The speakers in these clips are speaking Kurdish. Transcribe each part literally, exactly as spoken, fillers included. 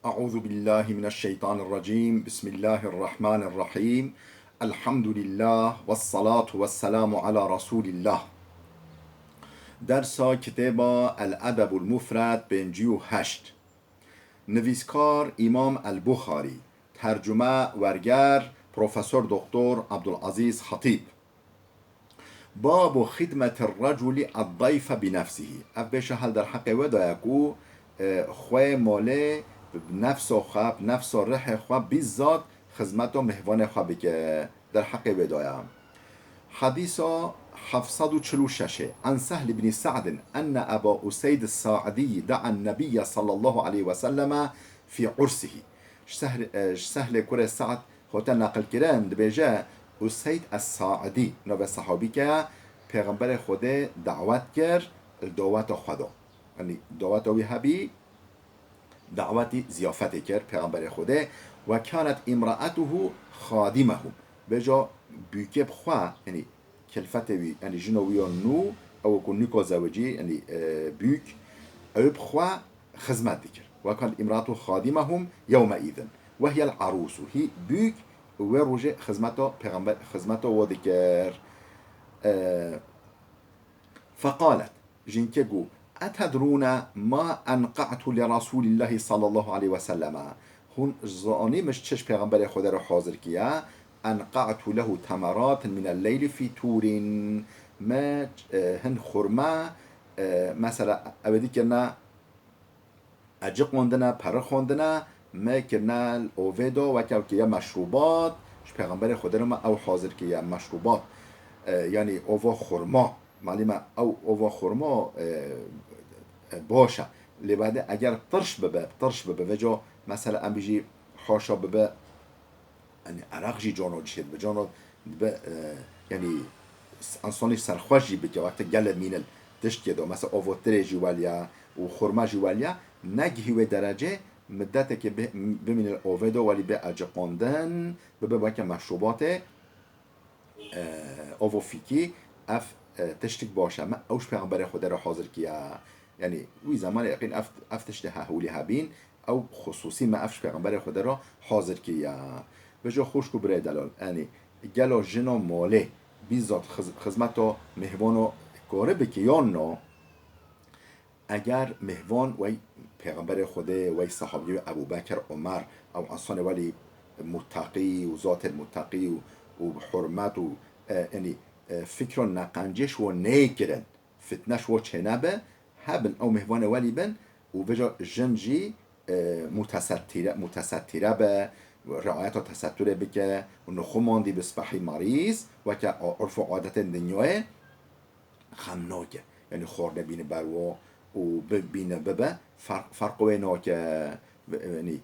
أعوذ بالله من الشيطان الرجيم. بسم الله الرحمن الرحيم. الحمد لله والصلاة والسلام على رسول الله. Dersa kitêba El Edebul Mufred pêncî û heşt. Nivîskar Îmam El Buxarî. Tercume, werger, Profesor Doktor Abdulazîz Hatîb. Babu xidmeti raculi ad-dayfe bi nefsihi. Ev bêşa hel derheqê we daye ku, e, xwe malê bi nefsa xwe, bi nefsa rihê xwe bîzat xizmeta mihvanê xwe bike. Derheqê wê daye. Hadîsa heft sed û çil û şeş ê. An Sehl ibn Sa'd enne Eba Useyd Sa'dî da'a Nebiyye sallallahu aleyhi ve selleme fi ursihi. Ji Sehl-, e, ji Sehlê kurê Sa'd Hote neqilkirin, dibêje, Useyd Es-Saidî, navê sehabîke, Pêxemberê Xwedê dawet kir, li daweta xwe de. Yanî daweta wî hebî, dawetî ziyafetê kir Pêxemberê Xwedê. Ve kanet imra'atuhu xadimehu. Bêje bûkê bi xwe, yanî kilfetê wî, yanî jino wî ya nû, ew ku nûka zewicî, yanî, e, bûk, ew bi xwe xizmet dikir. Ve kan imratu xadimehum yewme îzin. Ve hiyel arûsu. Hî bûk wê rojê xizmeta pêxember, xizmeta we dikir. E, feqalet. Jinkê got, etedrûne ma enqa'tu li Rasûlîllahî sallallahu aleyhi ve selleme. Hûn zanî min çi ji pêxemberê Xwedê re hazir kiye? Enqa'tu lehu temeratin minel leyli fî tûrin. Me, e, hin xurma, e, mesela, ew ê dikirine eciqandine, perixandine, me kirine li ovê de weke weke ye meşrûbat, ji Pêxemberê Xwedê re me ew hazir kiriye, meşrûbat. E, yanî ova xurma. Malî me ew ova xurma, e, e, baş e. Lê bade eger tirş bibe, tirş bibe, veco mesela em bijî haşa bibe, Yanî eraq jî cano çêdibe, cano dibe, e, yanî s-, însanî serxweş jî bike, wextê gelê mînil tiştê de, mesela avotirê jî weliya û xurma jî weliya, negihî wê derecê, midetekê bi-, bimîne li ovê de welî bê eciqandin, bibe weke meşrûbatê, e, ovo fîkî, ev, e, tiştik baş e. Me ew ji Pêxemberê Xwedê re hazir kiya. Yanî wî zemanê yaqîn ev, ev tiştê he hûlî hebîn, ew xusûsî me ev ji Pêxemberê Xwedê re hazir kiriya. Vejo xwişk û birê delal, yanî gelo jino molê bîzat xiz-, xizmeto mihvano kore bike yan no? Eger mihvan wey Pêxemberê Xwedê, wey sahabî wê Ebû Bekir, Omer, ew însanê welî muteqî û zatê muteqî û, û bi hurmet û, e, yanî, e, fikro neqencê ji we neyê kirin, fitne ji we çênebe, hebin ew mêhvanê welî bin û vêca jin jî, e, mutesettîre, mutesettîre be, riayeta tesetturê bike û nixumandî bi spehî merîz, weke a-, urf û adetên dinyayê xem nake. Yanî xwarinê bîne ber we û bi-, bîne bibe, ferq, ferq wê nake. Bi-, yanî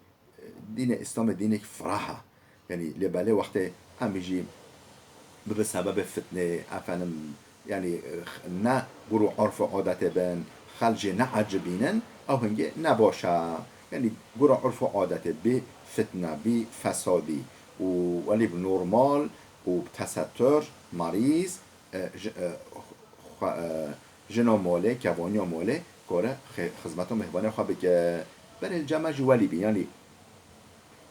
Dînê Îslamê dînek firah e. Yanî lê belê wextê em jî bibe sebebê fitnê, efendim, yanî ne gur û urf û adetê bin, xelk jê neecibînin, ew hingê nebaş e. Yanî gur û urf û adetê bê fitne, bê fesadî û welî bi normal û bi tesettur, merîz, e, ji, e, xwe, e, jino molê, kevaniya molê, kore xê-, xizmeta mêhvanê xwe bike. Berê li cem me jî welî bî, yanî,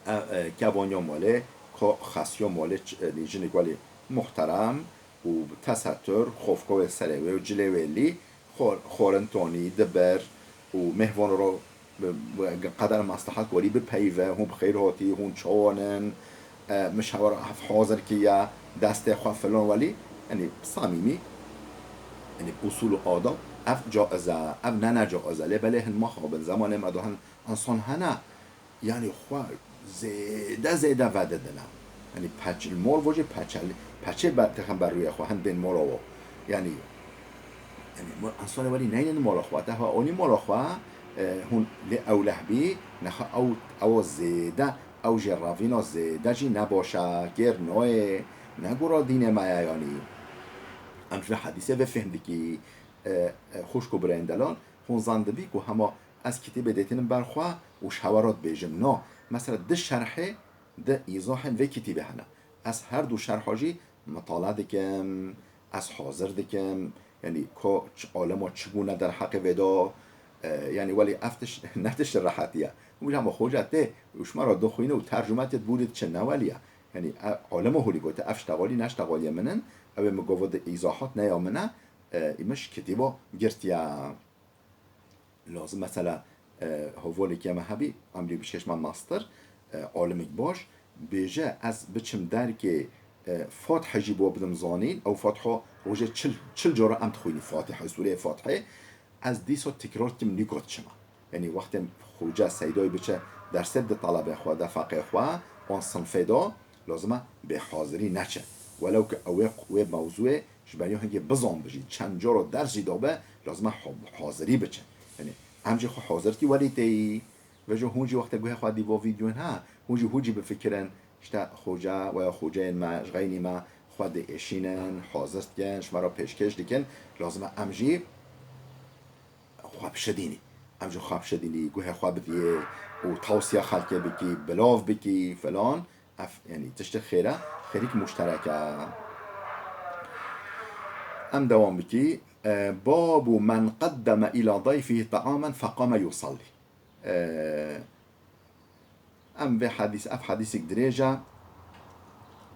e, e, kevaniya molê, ko xesiya molê, ç-, e, jinik welî muhterem û tesettur, xofka wê serê wê û cilê wê lî, xor-, xorin tonî, dibir û mêhvan ro bi, bi qeder maslahat werî bipeyive, hûn bi xêr hatî, hûn çawan in, e, min ji hewa re ev hazir kiriye, destê xwe filan welî, yanî samîmî, yanî usul û adab, ev caiz e, ev ne necaiz e. Lê belê hin mixabin, zemanê me de hin însan hene, yanî xwe zêde zêde vedidine. Yanî peç-, li mor vojê peçel-, peçê be-, dixin ber rûyê xwe, hin bên mala we. Yanî, yanî mo-, însanê welî neynin mala xwe, te xwe anî mala xwe, e, hûn lê ewleh bî, nexa ew, ew zêde, ew jê revîna zêde jî nebaş e, kêr nayê, ne gora dînê me ye yanî. Em ji vê hedîsê vê fêhm dikî, e, e, xwişk û birayên delal, hûn zan dibî ku hema ez kitêbê dêtinim ber xwe û ji hewa re dibêjim. Na, mesela di şerhê, di îzahên vê kitêbê hene. Ez her du şerha jî mitala dikim, ez hazir dikim, yanî ka ç-, alema çi bûne derheqê vê de, E, yanî welî ev tiş-, ne tişt rehetî ye. Û hema xoca tê û ji me re dixwîne û tercûme tê, bi wî re diçe, ne welî ye. Yanî, e, alimo holî gote, ev ştexalî ne ştexaliyê min in, ew ê min gava de îzahat ne ya min e, e, îmiş kitîba girtiye. Lazim mesela, e, hevalekî me hebî, emrî biçe ji me master, e, alimik baş, bêje ez biçim derkê, e, Fatihê jî bo bidim zanîn, ew Fatiha rojê çil, çil cara em dixwînî Fatiha, sûreyê Fatihê, ez dîsa tikrar kim nîka diçime. Yanî wextê xoca Seydayê biçe dersê di talebê xwe de, feqê xwe, an sinfê de, lazim e bê hazirî neçe. Welew ki ew ê, wê mewzûyê ji beriya hingê bizan bijî, çend cara ders jî dabe, lazim e ha-, hazirî biçe. Yanî em jî xwe hazir kî welî têyî. Vejo hûn jî wextê guhê xwe dî vo vîdyoyên ha, hûn jî hûn jî bifikirin, işte xoca veya xoceyên me, ji xeynî me xwe diêşînin, hazir dikin, ji me re pêşkêş dikin. Lazim e em jî xwe bişidînî. Em jî xwe bişidînî, guhê xwe bidiyê û tawsiya xelkê bikî, bilav bikî, filan. Ev, yanî tiştê xêr e, xêrîk muşterek e. Em dewam bikî. E, babu men qaddeme ila dayfihi ta'amen feqame yusallî. E, em vê hedîs, ev hedîsek dirêj e.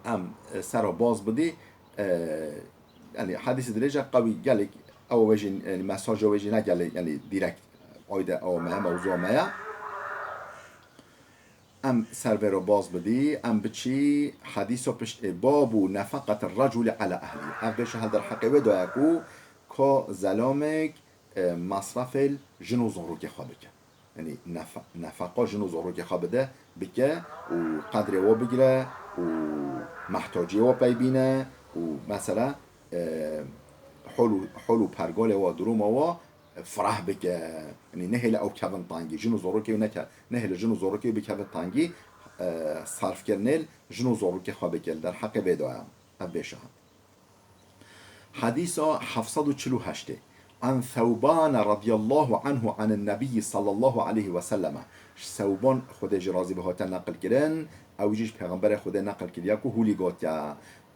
Em, e, ser o baz bidî. E, yanî hedîs dirêj e, qewî gelek ew wê jî, yanî mesaja wê jî ne gelek, yanî direkt ayde ew me ye, mewzû me ye. Em ser vê re baz bidî, em biçî hedîso pişt ê, babu nefaqetir recûli ala ehlî. Ev bêje hel derheqê wê daye ku ko zelamek, e, masrafê li jin û zarokê xwe bike. Yanî nefa-, nefaqa jin û zarokê xwe bide, bike û qedrê we bigire û mehtaciyê we pey bîne û mesela, e, hol û, hol û pergalê we, duruma we fireh bike. Yanî nehêle ew kevin tangî. Jin û zarokê wî neke-, nehêle jin û zarokê wî bikevin tangî, e, sarfkirinê li jin û zarokê xwe bike. Li derheqê vê daye. Ev bêje. Hedîsa heft sed û çil û heştê. An Thewbane radiyallahu anhu anin nebiyyi sallallahu aleyhi ve selleme. Ji Thewban, Xwedê jî razî be, hate neqil kirin, ew jî ji Pêxemberê Xwedê neqil kiriye ku hûlî gotiye,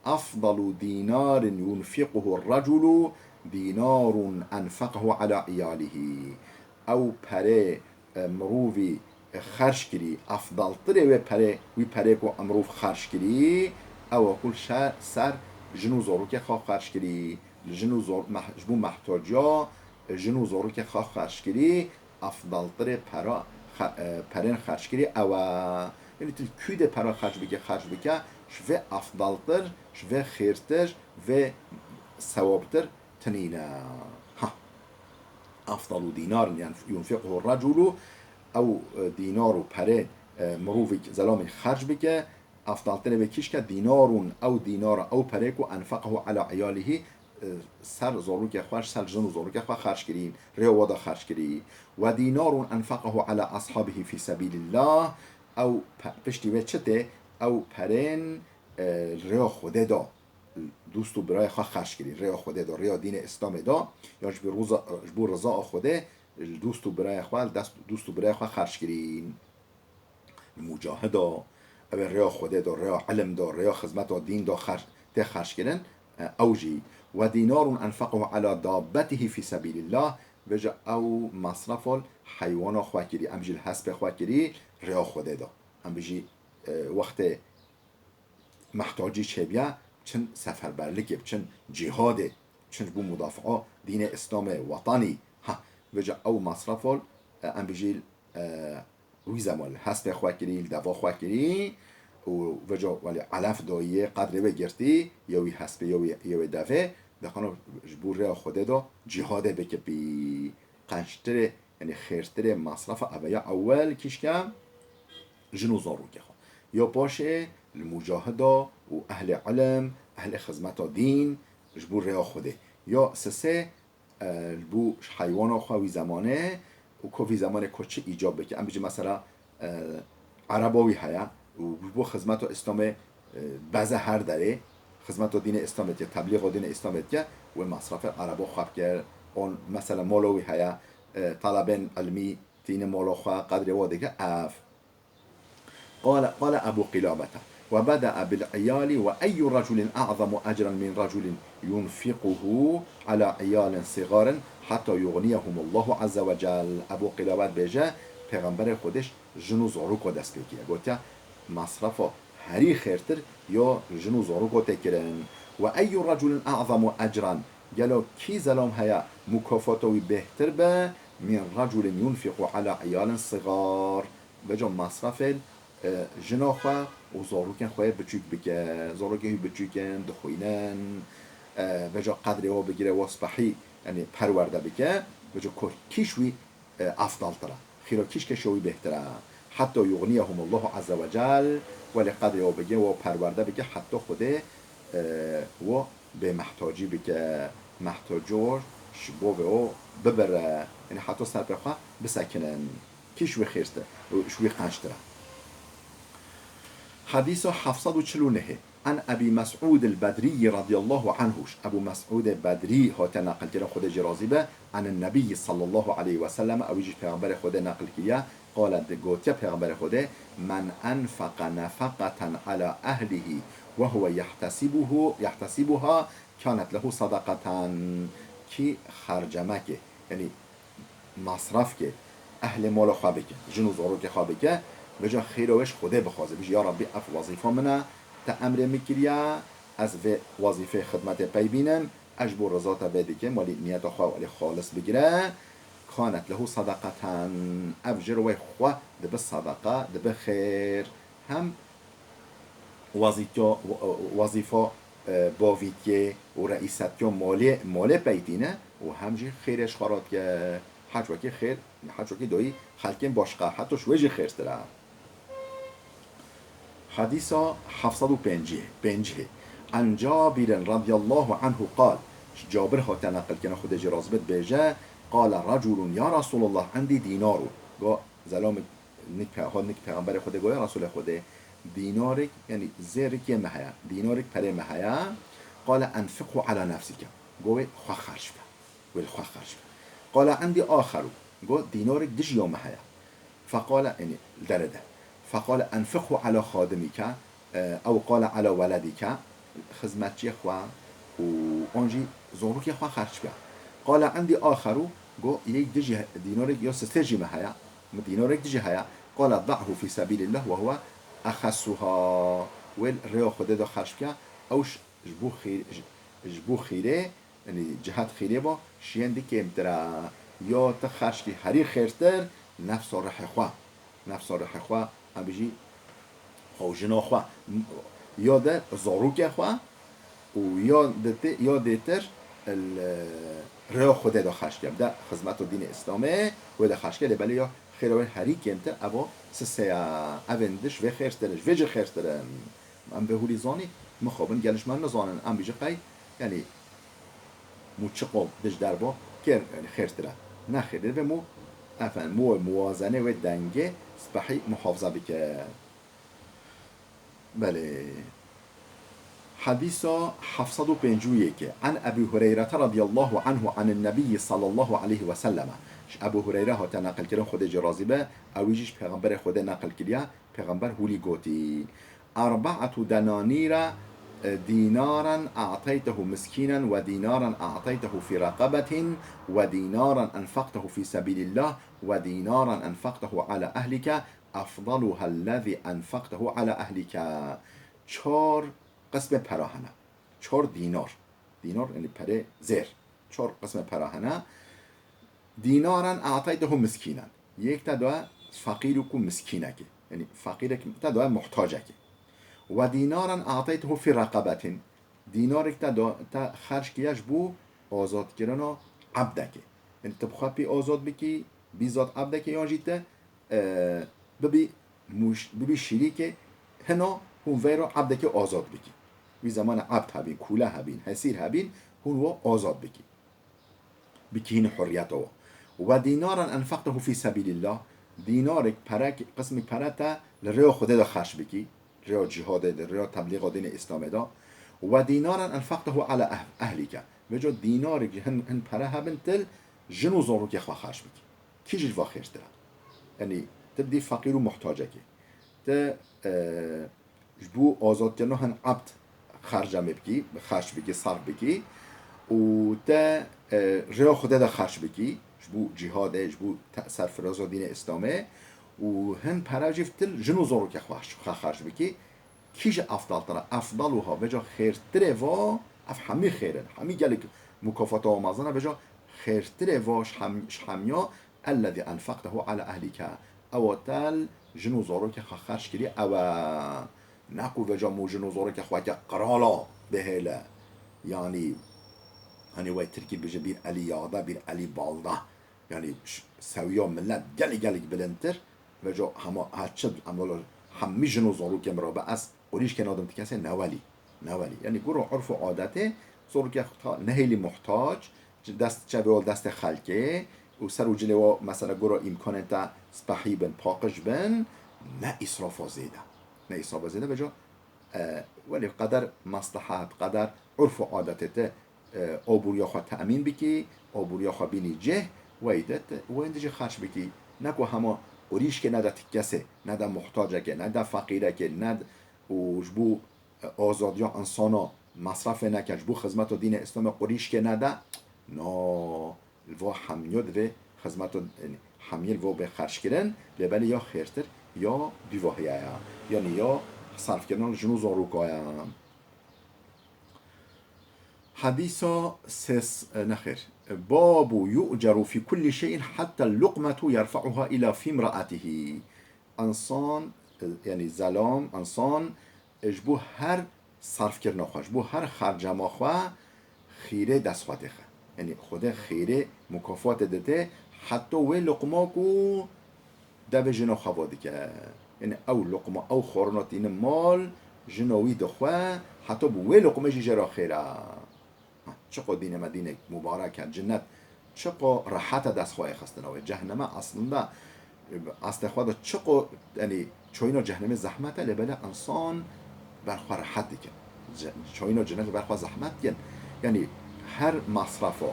"Afdalu dînarin yunfiquhu reculu dînarun enfeqahu ala iyalihi." Ew perê, e, mirovî, e, xerc kirî, efdaltirê wê perê, wî perê ku mirov xerc kirî, ew e ku şe-, ser jin û zarokê xwe xerc kirî, li jin û zor-, meh-, ji bo mehtaciya, e, jin û zarokê xwe xerc kirî, efdaltirê pera, xe-, e, perên xerc kirî ew e. Yanî tu li kû de pera xerc bike, xerc bike, ji vê efdaltir, ji vê xêrtir, vê sewabtir tinîne. Ha. Afdalu dînar, yanî yunfiquhu recûlu, ew, e, dînar û perê, e, mirovî, zelamî xerc bike, afdaltirê vê kîşke dînarun, ew dînara, ew perê ku enfeqahu ala iyalihi, e, ser zarokê xwe, ser jin û zarokê xwe xerc kirî, rêya we de xerc kirî. Ve dînarun enfeqahu ala ashabihi fî sebîlillah, ew pe-, piştî wê çi tê, ew perên, e, rêya Xwedê de, dost û birayê xwe xerc kirî, rêya Xwedê de, rêya dînê Îslamê de, ya ji bo roza-, ji bo riza a Xwedê, li dost û birayê xwe, li dest dost û birayê xwe xerc kirîn. Li mucahida, ew ê rêya Xwedê de, rêya ilim de, rêya xizmeta dîn de xer-, tê xerckirin, e, ew jî. Ve dînarun enfeqahu ala dabbetihi fî sebîlillah, vêca ew masrafa li heywana xwe kirî, em jî li hespê xwe kirî, rêya Xwedê de. Em bijî, e, wextê mehtacî çêbiya, çin seferberlikê, çin cîhadê, çin ji bo mudafaa dînê Îslamê, wetanî. Ha, vêca ew masrafol, e, em bijî, e, wî zeman li hespê xwe kirî, li deva xwe kirî û vêca welî elef dayiyê, qedrê wê girtî, yewî hespê, yewî, yewê devê, dixwano ji bo rêya Xwedê de cîhadê bikipî. Qençtirê, yanî xêrtirê masrafa ev e. Ya ewel kîşke jin û zarokê xwe. Ya paşê li mucahida û ehlê ilim, ehlê xizmeta dîn ji bo rêya Xwedê. Ya sisê, e, ji bo heywana xwe wî zemanê û ko vî zemanê ko çi îcab bike. Em bijî mesela, e, ereba wî heye û ji bo xizmeta Îslamê, e, beze her derê, xizmeta dînê Îslamê diye, teblîxa dînê Îslamê diye, wê masrafê ereba xwe bike. On mesela mala wî heye, e, talebên ilmî tîne mala xwe, qedrê wa dike ev. Qale, qale Ebu Qilabete. وبدأ بالعيال، وأي رجل أعظم أجرا من رجل ينفقه على عيال صغار حتى يغنيهم الله عز وجل. Ebû Qilaba dibêje, Pêxemberê Xwedê jin û zaroko dest pê kiriye. Gotiye, masrafa herî xêrtir ya jin û zaroko tê kirin. وأي رجل أعظم أجرا، gelo kî zelam heye mukafata wî bêhtir be, من رجل ينفق على عيال صغار، vêca masrafên e, jina xwe û zarokên xwe yê biçûk bike. Zarokên wî biçûk in, dixwînin, e, vêca qedrê wan bigire, wan spehî, yanî perwerde bike, vêca ko-, kîş wî, e, efdaltir e. Xîra kîş kêşa wî bêhtir e. Heta yughniyehumullahu azze ve cel, welê qedrê wan bigire, wan perwerde bike, heta Xwedê, e, wan bêmehtacî bike, mehtaca wan ji bo vê wan bibire, yanî heta ser pê xwe bisekinin. Kîş wî xêrtir û ji wî qençtir e. Hadîsa heft sed û çil û nehê. An Ebî Mes'ûd el-Bedrî radîyallahu anhu. Ebû Mes'ûdê Bedrî hate neqilkirin, Xwedê jê razî be. An Nebî sallallahu aleyhi ve sellem, ew jî Pêxemberê Xwedê neqil kiriye. Qale, gotiye Pêxemberê Xwedê, "Men enfeqe nefeqeten ala ehlihi ve huve yehtesibuhu, yehtesibuha, kanet lehu sadaqeten." Kî xercemekê, yanî masrafkê ehlê mala xwe bike, jin û zarokê xwe bike, vêca xêra wê ji Xwedê bixwaze, bêje, "Ya Rabbî, ev wezîfa min e, te emrê min kiriye, ez vê wezîfeyê xidmetê pey bînim, ez ji bo riza te vê dikim, welî niyeta xwe welî xalis bigire, kanet lehu sadaqeten." Ev ji rûyê xwe dibe sadaqa, dibe xêr. Hem wezîtya-, wezîfa, e, bavîtiyê û reîsetiya malê, malê peytîne û hem jî xêrê ji xwe re dike. Heç wekî xêr, heç wekî doyî xelkên başqa, heta ji wê jî xêrtir e. Hadîsa heft sed û pêncî, pêncî. An Cabirin radiyallahu anhu qal, ji Cabir hate neqilkirin, Xwedê jê razî be, dibêje, "Qale reculun ya Resulallah, indî dînarun." Go, zelamê nik pe-, ha nik Pêxemberê Xwedê go, "Ya Resulê Xwedê, dînarek, yanî zêrek yê me heye, dînarek perê me heye." Qale, "Enfiqhu ala nefsike." Go, "Wê xwe xerc be. Wê li xwe xerc be." Qale, "Indî axeru." Go, "Dînarek dijî ya me heye." Feqale, yanî li derê de. Feqale, "Enfiqhu ala xadimike, e, ew qale ala weledike." Xizmetçiyê xwe û an jî zarokê xwe xerc bike. Qale, "Indî axeru." Go, "Yek dijî he-, dînarek ya sisê jî me heye. Mi dînarek dijî heye." Qale, "Da'hu fî sebîlillah ve huve exessuha." Wê li rêya Xwedê de xerc bike. Ew ji, ji bo xîr-, ji, ji bo xîrê, yanî cihet xîrê ba, şiyên di kêmtir e. Ya ti xerc kî herî xêrtir, nefsa rihê xwe. Nefsa rihê xwe, em bijî, xwe û jina xwe, ya de zarokê xwe û ya de tê, ya dêtir li rêya Xwedê de xerc ke. De xizmeta dînê Îslamê wê de xerc ke, lê belê ya xêra wê herî kêmtir, eva sisê ye. Evên di ji vê xêrtir in, ji vê jî xêrtir in. Em vê hûrî zanî, mixabin gel ji me nizanin, em bijî qey, yanî, mû çiqo dij derbo kêr, yanî xêrtir e. Ne xêrtir vê mû, efendim, mû muwazenê wê dengê spehî muhafaza bike. Belê. Hadîsa heft sed û pêncî û yekê. An Ebî Hureyrete radiyallahu anhu anin Nebiyyi sallallahu aleyhi ve selleme. Ji Ebû Hureyre hate neqilkirin, Xwedê jê razî be, ewî jî ji Pêxemberê Xwedê neqil kiriye, Pêxember hûlî gotî, "Erbe'etu denanîre, e, dînaren a'teytehu miskînen ve dînaren a'teytehu fî reqebetin ve dînaren enfaktehu fî sebîlillah ve dînaren enfaktehu ala ehlike efdaluhellezî enfaktehu ala ehlike." Çar qismê pera hene. Çar dînar. Dînar, yanî perê zêr. Çar qismê pera hene. Dînaren a'teytehu miskînen. Yek te daye feqîrek û miskînekê. Yanî feqîrek te daye muhtacekê. Ve dînaren a'teytehu fî reqebetin. Dînarek te da-, te xerc kiriye ji bo azadkirina ebdekê. Yanî tu bi xwe pê azad bikî, bî zat ebdekê, yan jî te, e, bibî mûş-, bibî şirîkê hina hûn veyro ebdekê azad bikî. Wî zemanê ebd hebîn, kûle hebîn, hesîr hebîn, hûn wa azad bikî. Bikî hînî hurriyeta wa. Ve dînaran enfaktehu fî sebîlillah, dînarek, perek, qismik pere te li rêya Xwedê de xerc bikî, rêya cîhadê de, rêya teblîxa dînê Îslamê de. Ve dînaran enfaktehu ala eh-, ehlike. Vêca dînarek ji hin, hin pere hebin til, jin û zarokê xwe xerc bikî. Kî ji va xêrtir e? Yanî, tu dî feqîr û muhtacekê. Ti, e, ji bo azadkirina hin ebd xerca me bikî, xerc bikî, sarf bikî û te, e, rêya Xwedê de xerc bikî, ji bo cîhadê, ji bo te-, serfiraza dînê Îslamê û hin pere jî til jin û zarokê xwe, xwe xerc bikî. Kî ji efdaltir e? Efdal wiha, vêca xêrtirê va, ev hemî xêr in. Hemî gelek mukafata wan mezin e, vêca xêrtirê va ji hem-, ji hemiya, ellezî enfektehu ala ehlike. Ewa te li jin û zarokê xwe xerc kirî, ew e. Ne ku vêca mû jin û zarokê xwe weke qirala bihêle. Yanî, hani wey tirkî bije bîr elî yada, bîr elî balda. Yanî ş-, sewiya millet gelek gelek bilindtir. Vêca hema her çi em wela hemî jin û zarokê min re be ez qurîşkê nadim ti kesê newelî. Newelî. Yanî gora urf û adetê zarokê xwe ta nehêlî muhtac, dest çevê wa destê xelkê û ser û cilê wa mesela gora îmkanên te spehî bin, paqij bin, ne îsrafa zêde. Ne îsrafa zêde vêca, e, welê qeder meslehet, qeder urf û adetê te, e, aboriya xwe te'mîn bikî, aboriya xwe bînî cih, wey de te, wey de jî xerç bikî. Ne ku hema qurîşkê nede ti kesê, nede muhtacekê, nede feqîrekê, ned-, û ji bo, e, azadiya insana mesrefê neke, ji bo xizmeta dînê Îslamê qurîşkê nede. No, li va hemiya divê xizmeta, yanî hemiyê li va bê xerckirin, lê belê ya xêrtir, ya dûvahiya ya. Yanî ya sarfkirina li jin û zaroka ya. Hedîsa ses, e, nexêr. Babu yu'ceru fi kulli şey'in hatta luqmetu yerfa'uha ila fi imra'atihi. Însan, e, yanî zelam, însan, e, ji bo her sarfkirina xwe, ji bo her xercama xwe xîrê dest xwe têxe. Yanî Xwedê xîrê mukafatê dide, heta wê luqma ku devê jina xwe va dike. Yanî ew luqma, ew xwarina tînin mal, jina wî dixwe, heta bi wê luqmê jî jê re xêr e. Ha, çiqo dînê me dînek mubarek e, cinnet çiqo rehet e dest xwe êxistina wê. Cehneme eslinde, eslê xwe de çiqo, yanî çoyîna cehnemê zehmet e, lê belê însan ber xwe rehet dikin. Ce-, çoyîna cinnet ber xwe zehmet dikin. Yanî her masrafa,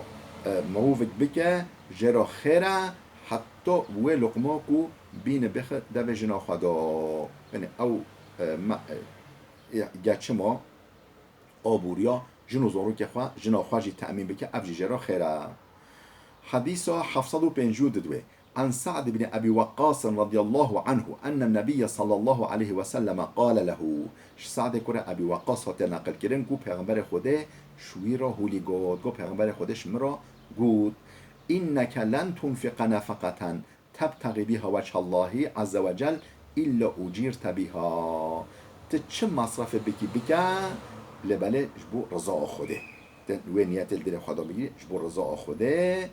e, mirovik bike, jê re xêr e, heta wê luqma ku bîne bixe devê jina xwe de. Yanî ew, e, me-, e, geçima, aboriya jin û zarokê xwe, jina xwe jî te'mîn bike, ev jî jê re xêr e. Hedîsa heft sed û pêncî û du dibê. An Sa'd ibn Ebî Weqqas radiyallahu anhu enne Nebiyye sallallahu aleyhi ve selleme qale lehu. Ji Sa'dê kurê Ebî Weqqas hatiye neqilkirin ku Pêxemberê Xwedê ji wî re hûlî got. Got, Pêxemberê Xwedê ji min re got, "İnneke len tunfiqe nefeqeten tebtagî biha wechallahi azze ve cel illa ucîrte biha." Ti çi masrafê bikî bike, lê belê ji bo rizaya Xwedê. Ti wê niyetê li dilê xwe de bigirî, ji bo rizaya Xwedê,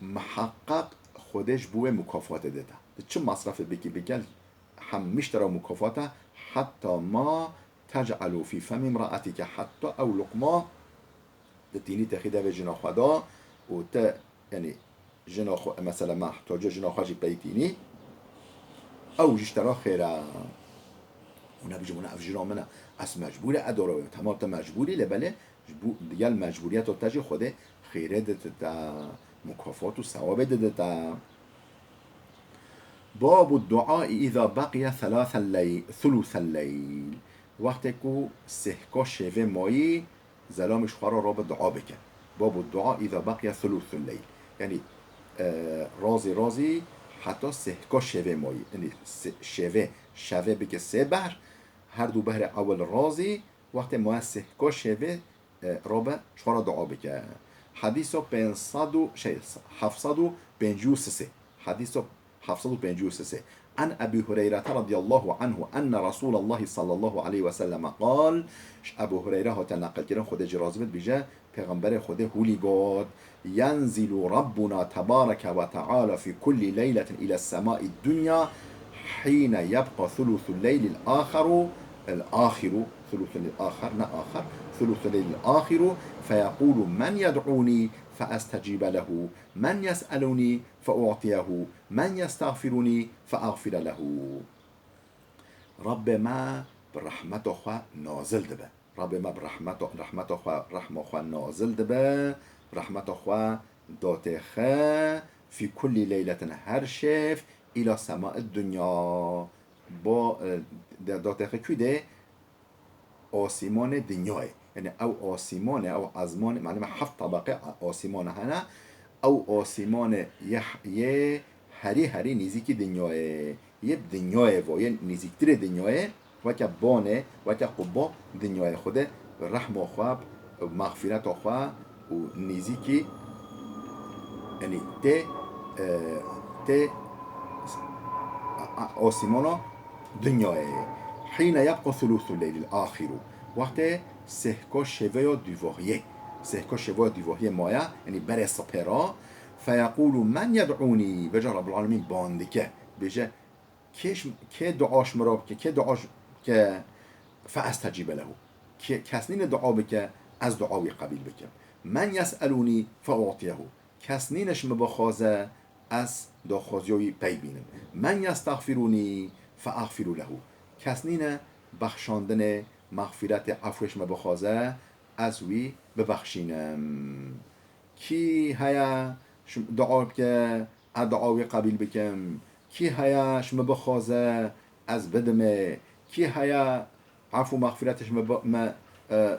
miheqeq Xwedê ji bo wê mukafatê dide. Ti çi masrafê bikî bike, hemî ji te re mukafat e, heta ma tec'elu fî femî imraetike, heta ew luqma ditînî te xî devê jina xwe de û te, yanî jina xwe, mesela me hetaca jina xwe jî pey tînî, ew jî ji te re xêr e. Û nebijim, wana ev jina min e, ez mecbûr e, edora wê. Temam, te mecbûrî, lê belê ji bo digel mecbûriyeta te jî Xwedê xêrê dide te, mukafat û sewabê dide te. Babu du'aî îza beqiye selâsel leyl, sulûsel leyl. Wextê ku sêhka şevê mayî, zelamî ji xwe re rabe dua bike. Babu dua îza beqiye sulûsul leyl. Yanî, e, razî razî heta sêhka şevê mayî. Yanî se-, şevê, şevê bike sê behr, her du behrê ewil razî, wextê maye sêhka şevê, e, rabe ji xwe re dua bike. Hedîsa pênc sed û, şey, heft sed û pêncî û sisê. Hedîsa heft sed û pêncî û sisê. An Ebî Hureyrete radiyallahu anhu enne Resûlallahi sallallahu aleyhi ve selleme qal, ji Ebû Hureyre hate neqilkirin, Xwedê jî razî bit, bîje, Pêxemberê Xwedê hûlî got, "Yenzilu Rabbuna tebareke ve teala fi kulli leyletin ila semai dunya, hîne yebqa thuluthu leylil axiru, el axiru, thuluthu leylil axir, ne axir, thuluthu leylil axiru, feyequlu men yed'uni fe estecibe lehu, men yes'eluni fe u'tiyehu, men yestağfiruni fe ağfire lehu." Rabbê me bi rehmeta xwe nazil dibe. Rabbê me bi rehmeta, rehmeta xwe, rehma xwe nazil dibe. Rehmeta xwe datêxe fî kullî leyletin, her şev, îla semaid dunya. Bo, e, de-, datêxe kû dê? asîmanê dinyayê. Yanî ew asîmanê, ew ezmanê, malum e heft tebeqê asîmanê hene, ew asîmanê yê, yê herî herî nêzîkî dinyayê, yê bi dinyayê ve, yê nêzîktirê dinyayê, weke banê, weke qubba dinyayê. Xwedê rehma xwe, mexfîreta xwe û nêzîkî, yanî tê, e, tê a-, a-, asîmana dinyayê. Hîne yebqa thulûthul leylil axiru. Wextê sêhka şevê ya dûvahiyê. Sêhka şevê ya dûvahiyê maye, yanî berê sipê re. Feyeqûlu men yed'ûnî. Vêca Rabbul Alemîn ban dike. Bêje, kê ji, kê dua ji min re bike, kê dua ji, bike, fe estecîbe lehu. Kê, kes nîne dua bike, ez dua wî qebîl bikim. Men yes'elûnî fe u'tiyehu. Kes nîne ji min bixwaze, ez daxwaziya wî pey bînim. Men yestexfirûnî fe exfirû lehu. Kes nîne bexşandinê, mexfîretê, efwê ji min bixwaze, ez wî bibexşînim. Kî heye ji, dua bike, ez dua wî qebîl bikim? Kî heye ji min bixwaze, ez bidimê? Kî heye efû mexfîretê ji min bi-, me, e,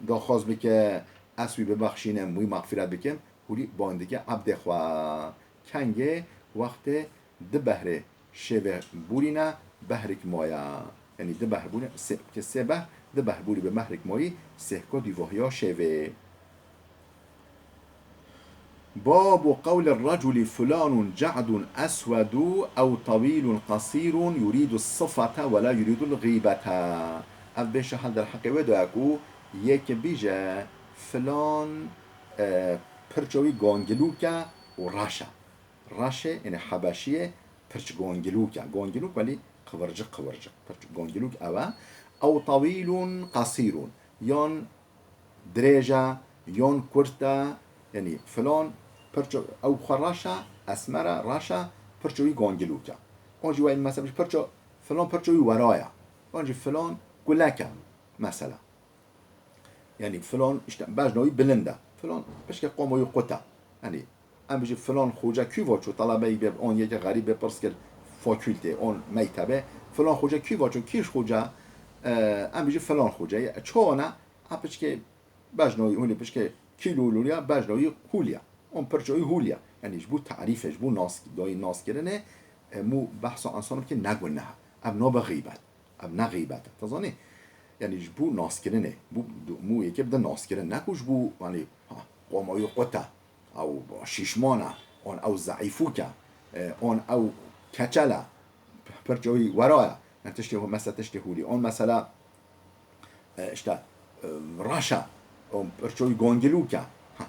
daxwaz bike, ez wî bibexşînim, wî mexfîret bikim? Hûrî ban dike ebdê xwe. Kengê wextê di behrê şevê bûrîne, behrik maye. Yanî di behr bûrî, sê, ke sê behr, di behr bûrî bi mehrik mayî, sêhka dûvahiya şevê. Babu qewli reculi fulanun ce'dun eswedu ew tawîlun qasîrun yurîdu sifete we la yurîdul xîbete. Ev bêşe hel derheqê wê de ye ku yek bîje filan, e, pirça wî gangilûk e û reş e. Reşê, yanî hebeşiyê, pirç gongilûk e. Gongilûk welî qivircik qivircik. Pirç gongilûk ew e. Ew tawîlun qasîrun. Yan dirêj e, yan kurt e. Yanî filan pirço, ew xwe reş e, esmer e, reş e, pirço wî gongilûk e. An jî wayî mesela pirço, filan pirço wî wera ye. An jî filan kulek e mesela. Yanî filan, işte, bejna wî bilind e. Filan pişkê qoma wî qut e. Yanî em bijî filan xoce kî va çû, telebeyî bê, on yekê xerîb bê pirs kir fakültê, on mektebê. Filan xoce kî va çû, kî ji xoce, e, em bijî filan xoce ye. Çawa ne? A pişkê bejna wî hûlî, pişkê kîlû lûlî ya, bejna wî hûlî ya. On pirça wî hûlî ya. Yanî ji bo tarîfê, ji bo nas-, dayîn naskirinê, e, mû behsa ensan bike ne guneh e. Ev nabe xîbet. Ev ne xîbet e. Te zanî? Yanî ji bo naskirinê, bo, mû yekê bide naskirin. Ne ku ji bo, yanî, ha, qoma wî qut e, ew şîşman e, an ew zeîfûk e, e, an ew keçel e, pirça wî wera ye. Yanî tiştê, mesela tiştê hûlî. An mesela, e, işte, e, reş e, an pirça wî gongilûk e. Ha.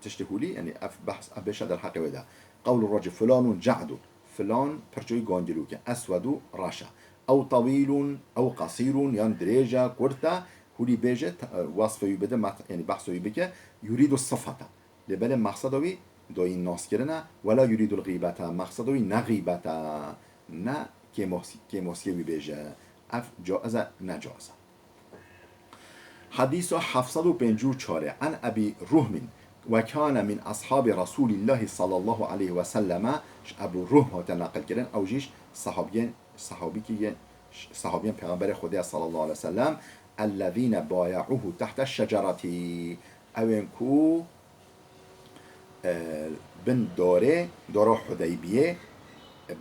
Tiştê hûlî, yanî ev behs, ev bêşe derheqê wê de. Qewlu racî, fulanun ce'dun. Filan pirçoyî gongilûk e. Eswedu, reş e. Ew tawîlun, ew qasîrun, yan dirêj e, kurt e. Hûlî bêje, te-, e, wasfê wî bide, mat-, yanî behsê wî bike. Yurîdu sifete. Lê belê mexseda wî dayîn naskirin e. Wela yurîdul xîbete. Mexseda wî ne xîbet e. Ne kêmos-, kêmosiyê wî bêje. Ev caiz e, ne caiz e. Hedîsa heft sed û pêncî û çar e. An Ebî Ruhmin ve kâne min ashabî Resûlîllahî sallallahu aleyhi ve selleme, ji Ebû Ruhm hate neqilkirin, ew jî sahabiyên, sahabîkî yên, sahabiyên Pêxemberê Xwedê sallallahu aleyhi ve sellem, ellezîne baye'ûhu tehte şeceretî, ew ên ku e, bin darê, dara Hudeybiyê,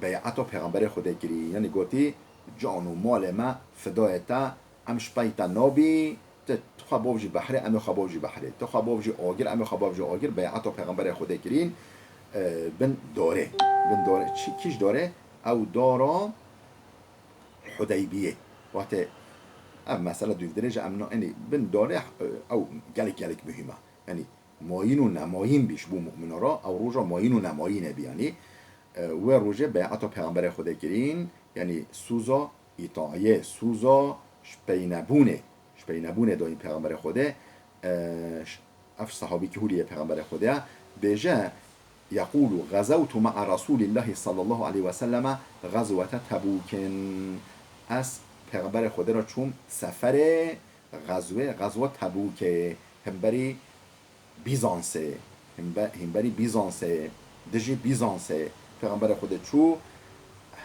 bey'eta Pêxemberê Xwedê kirî. Yanî gotî, can û malê me fidayê te, em ji pey te nabî, tu xwe bavjî behrê, em ê xwe bavjî behrê. Tu xwe bavjî agir, em ê xwe bavjî agir. Bey'eta Pêxemberê Xwedê kirîn, e, bin darê. Bin darê, çi, kîj darê? Ew dara Hudeybiyê. Wextê ev mesele dûv dirêj e, em na-, yanî bin darê, e, ew gelek gelek muhîm e. Yanî mayîn û nemayîn bî ji bo mu'mina re, ew roja mayîn û nemayînê bî, yanî, e, wê rojê bey'eta Pêxemberê Xwedê kirîn, yanî sûza îtaiyê, sûza ji peynebûnê, ji peynebûnê dayîn Pêxemberê Xwedê, e, ş-, ev sahabî ki hûriyê Pêxemberê Xwedê ye, bêje, yeqûlu, "Xezewtu ma'a Resûlîllahî sallallahu aleyhi ve selleme xezwete Tebûkin." Ez Pêxemberê Xwedê re çûm seferê xezwê, xezwa Tebûkê, hemberî Bîzansê, himbe-, himberî Bîzansê, dijî Bîzansê, Pêxemberê Xwedê çû,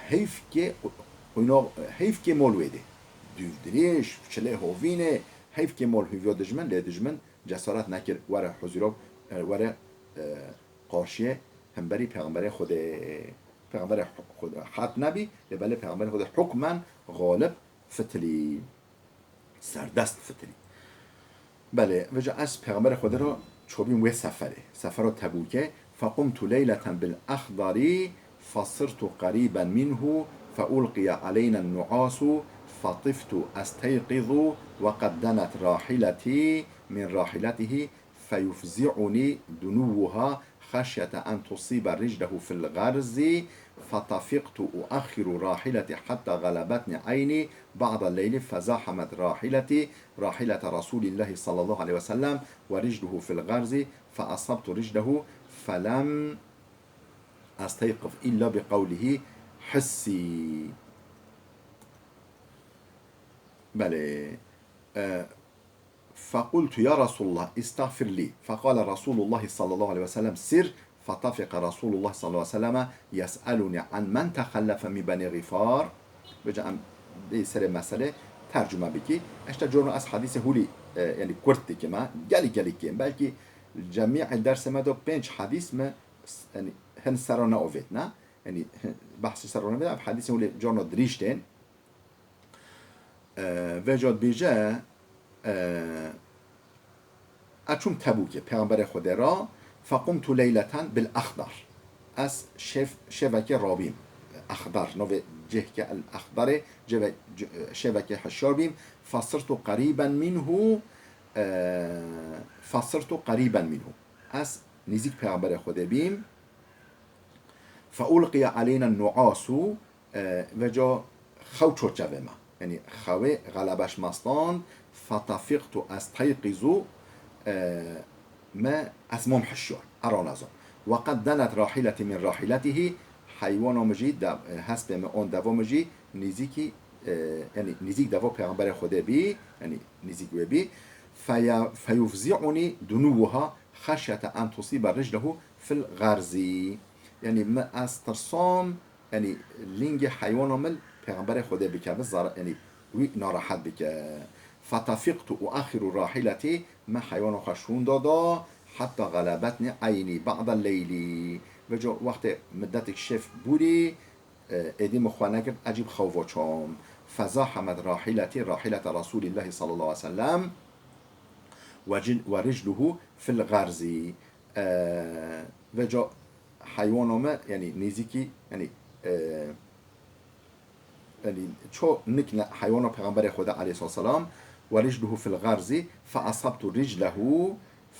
heyfkê, qûna-, heyfkê mol wê dê. dûvdirêj, çilê hovînê, heyf kê mol hûviya dijmin, lê dijmin cesaret nekir were huzûra, e, were, e, qarşiyê hemberî Pêxemberê Xwedê, Pêxemberê Xwedê hat nebî, lê belê Pêxemberê Xwedê hukmen xalib fitilî, serdest fitilî. Belê, vêca ez Pêxemberê Xwedê re çobîm wê seferê, sefera Tebûkê. فقمت ليلة بالأخضر فصرت قريبا منه فألقي علينا النعاس فطفت أستيقظ وقد دنت راحلتي من راحلته فيفزعني دنوها خشية أن تصيب رجله في الغرز، فطفقت أؤخر راحلتي حتى غلبتني عيني بعض الليل، فزاحمت راحلتي راحلة رسول الله صلى الله عليه وسلم ورجله في الغرز، فأصبت رجله فلم أستيقظ إلا بقوله: حسي. بلى. آه، فقلت: يا رسول الله، استغفر لي. فقال رسول الله صلى الله عليه وسلم: سر. فطفق رسول الله صلى الله عليه وسلم يسألني عن من تخلف من بني غفار. Vêca em dê serê meselê tercüme bikî. Eşte corno ez hadîsê hûlî, e, yani kurt dikime. Gelî gelî kêm. Belkî cemî dersê me de pênc hadîs me, yani hin sera neovêtne. Yani behsî sera neovêtne. Em hadîsê hûlî corno dirîj tên. E, vêca dibêje, e, ez çûm Tebûkê, Pêxemberê Xwedê re, فقمت ليلة بالأخضر. Ez şev, şevekê rabîm. Exdar, navê cihke El Exdarê, ceve, c-, şevekê hişyar bîm. فصرت قريبا منه, e, فصرت قريبا منه. Ez nêzîk Pêxemberê Xwedê bîm. فألقي علينا النعاس, e, vêca xew çot çevê me. Yani xewê xelebeş me stand, فطفقت أستيقظ, e, me ez mam hişyar, ez ranezam. وقد دنت راحلتي من راحلته, heywana min jî, de-, e, hespê min an deva min jî nêzîkî, e, yani nêzîk deva Pêxemberê Xwedê bî, yani nêzîk wê bî. فيفزعني دنوها خشية أن تصيب رجله في الغرز. Yani min ez tirsam, yani lingê heywana min Pêxemberê Xwedê bikeve zarar, yani wî narehet bike. فطفقت أؤخر راحلتي, min heywana xwe şûnda da, حتى غلبتني عيني بعض الليل. Vêca wextê midetek şev bûrî, e, êdî min xwe negirt, ecîb xew va çam. فزاحمت راحلتي راحلة رسول الله صلى الله عليه وسلم ورجله في الغرز. E, vêca heywana me, yani nêzîkî, yani, e, yani ço nik ne heywana Pêxemberê Xwedê aleyhisselam, ورجله في الغرز فأصبت رجله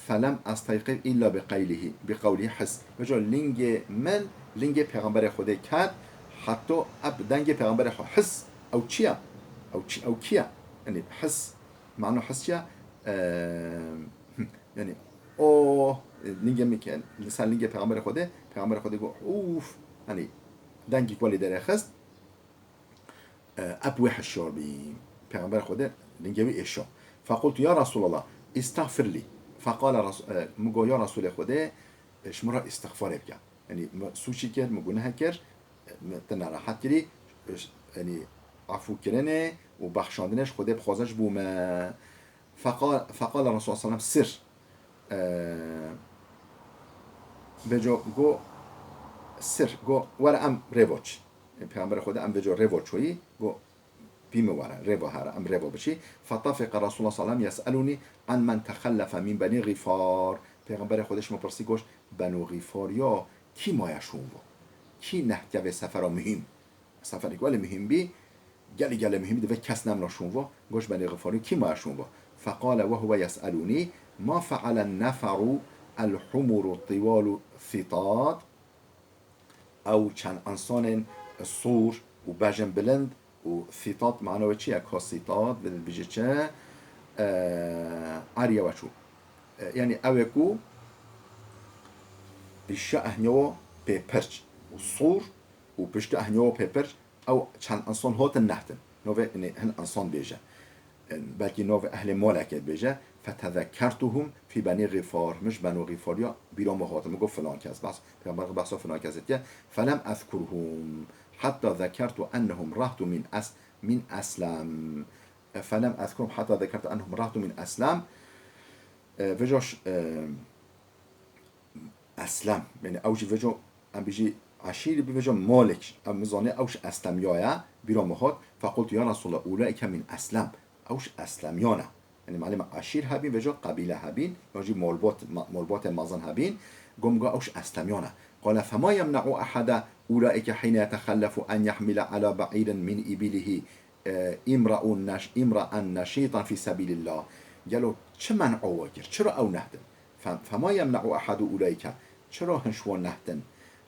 فلم أستيقظ إلا بقوله، بقوله حس. Vêca lingê min, lingê Pêxemberê Xwedê ket, heta eb dengê Pêxemberê Xwe his, ew çi ye? Ew çi, ew kî ye? Yani his, mana his çi ye? E, yani, oh, lingê min ke, li ser lingê Pêxemberê Xwedê, Pêxemberê Xwedê got, ûf, hani, dengî ku lê derêxist, e, eb wê hişyar bî. Pêxemberê Xwedê lingê wî êşa. فقلت يا رسول الله استغفر لي. فقال رس-، e, min got, ya Resûlê Xwedê, e, ji min re îstixfarê bike. Yani, min sûcî kir, min guneh kir, e, min te nerehet kirî, e, yani, efûkirinê û bexşandinê ji Xwedê bixwaze ji bo me. فقال، فقال الرسول صلى الله عليه وسلم سر. E, vêca got, sir, got, were em rêva çi. Pêxemberê Xwedê em vêca rêva çoyî, got, bî min were, rêva here, em rêva biçî. فطفق رسول الله صلى الله عليه وسلم يسألني عن من تخلف من بني غفار. Pêxemberê Xwedê ji min pirsî, got, Beno Xîfariya kî maye şûn va? Kî neh kevê sefera muhîm? Seferek wele muhîm bî, gelê gelê muhîm bî, divê kes nemna şûn va. Got, Beno Xîfariya kî maye şûn va? فقال وهو يسألني ما فعل النفر الحمر الطوال الثيطاط. Ew çend însanên sûr û bejên bilind û sîtat, mana wê çi ye? Ka sîtat, vê dibêje çi? E, eriya we çû. E, yani ew ê ku pişta ehniya pê pirç û sûr û pişta ehniya pê pirç, ew çend însan hatin nehtin. Navê, yani, hin însan bêje. Belkî navê ehlê malekê bêje, فتذكرتهم في بني غفار. Min ji Beno Xîfariya bîra min hatin. Min got filan kes, behs, Pêxember behsa filan kesê diye. فلم أذكرهم حتى ذكرت أنهم رهط من أس-، من أسلم. فلم أذكرهم حتى ذكرت أنهم رهط من أسلم. E, vêca ş-, e, Eslem. Yani ew jî vêca, em bijî eşîrî bî vêca malek. Em bizanê ew ji Eslemiya ye. Bîra min hat. فقلت يا رسول الله أولئك من أسلم. Ew ji Eslemiyan e. Yani malum eşîr hebîn, vêca qebîle hebîn, yan jî malbat, ma-, malbatê mezin hebîn. Gom ga ew ji Eslemiyan e. قال فما يمنع أحد أولئك حين يتخلف أن يحمل على بعير من إبله، e, امرأ نش-، امرأ نشيطا في سبيل الله. Gelo çi men'a wa kir? Çira ew nehtin? Fe-, فما يمنع أحد أولئك. Çira hin ji wan nehtin?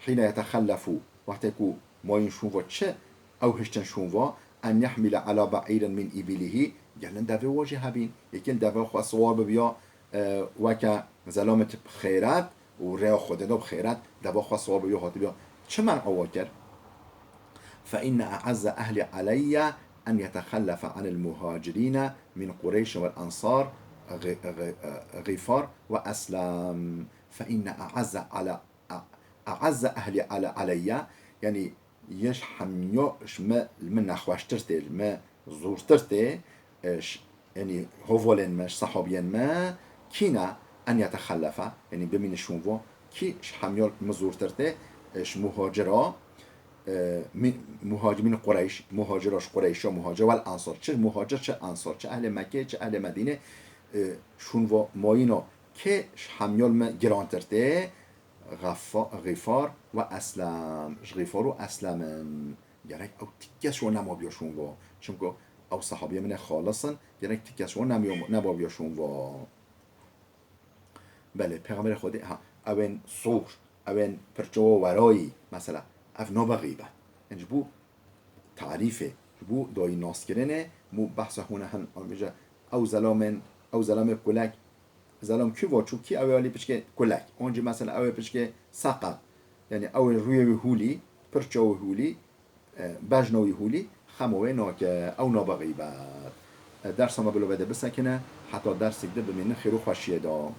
حين يتخلف. Wextê ku mayîn şûn va çi? Ew hiştin şûn va. أن يحمل على بعير من إبله. Gelin devê wa jî hebîn. Yekîn devê xwe siwar bibiya, e, weke zelamet bi xêret û rêya Xwedê de bi xêret, deva xwe siwar bibiya hatibiya. Çi men'a wa kir? فإن أعز أهلي علي أن يتخلف عن المهاجرين من قريش والأنصار غ-، غ-، غفار وأسلم. فإن أعز على، أعز أهلي على، علي، yani, yeş hemyo ji me, li min nexweştir tê, li me zûrtir tê, e, ş-, yani, hovalên me, ji sehabiyên me, kî ne, أن يتخلف, yani, bimîne şûn vo, kî ji hemyo li min zûrtir tê, e, ji muhacira, e, mi-, muhacimîn Qureyş, muhacira ji Qureyşa, muhacir vel ansar, çi muhacir, çi ansar, çi ehlê Mekkê, çi ehlê Medînê, e, şûn vo mayîno, kê ji hemyo li min girantir tê, Xefa-, Xîfar ve Eslem. Ji Xîfar û Eslem in. Gerek ew tikes wan nemabiya şûn va. Çimku ew sehabiyê min ê xalis in, gerek tikes wan nemiyo-, nemabiya şûn va. Belê, Pêxemberê Xwedê, ha, ew ên sor, ew ên pirçe wa werayî, mesela, ev nabe xîbet. Ên ji bo tarîfê, ji bo dayî naskirinê, bo behsa hûn e hin, an bêje, ew zelamên, ew zelamê kulek, zelam kî va çû, kî ew ê alî piçkê kulek. An jî mesela ew ê piçkê seqe. Yani ew ê rûyê wî hûlî, pirça wî hûlî, e, bejna wî hûlî, xema wê nake, ew nabe xîbet. E, dersa me bilo vede bisekine, heta dersek di bimînin xêr û xweşiyê de.